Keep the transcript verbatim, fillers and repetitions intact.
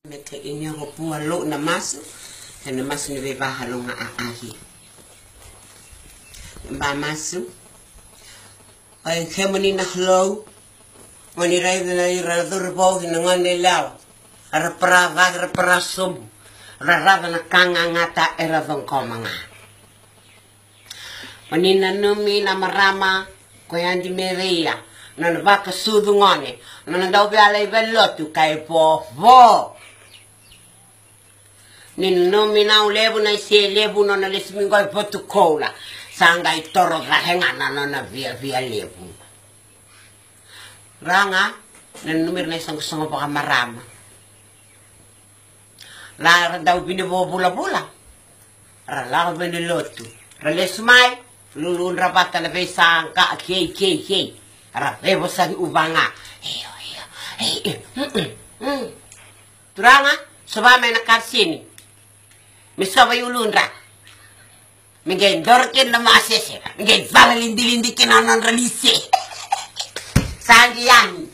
Me ke ini ro pua lo na masu, e na masu ni veivaha lo nga a ahi. Ba masu. Oi, kemuni na Kalou, mo ni raica na ira curi vou ki na gone lewa. Ra para cake, ra para sobu. Ra raca na ka gagata era coqoma ga. O ni nanumi na marama ko Yadi Mereia, nona vakasucu gone, nona dau veala i valelotu kai vovo. Ni nanumi na ulevu na ise levu nona lesumi qo i votu koula. Sa qai toro cake ga na nona viavia levu. Ra ga na nanumi ira na isoqosoqo vakamarama. La ra dau vine vovulavula. Ra lako vene lotu. Ra lesu mai. Luludra vata na veisaqa kei kei kei. Ra veivosaki uvaga. Io, io. Ei, ei, mm, mm, mm. Turaga, sova mai na karsini. Me sova i uludra. Me qai doro kina na masese. Me qai cala lidilidi kina na nodra lise. Sa qi yani.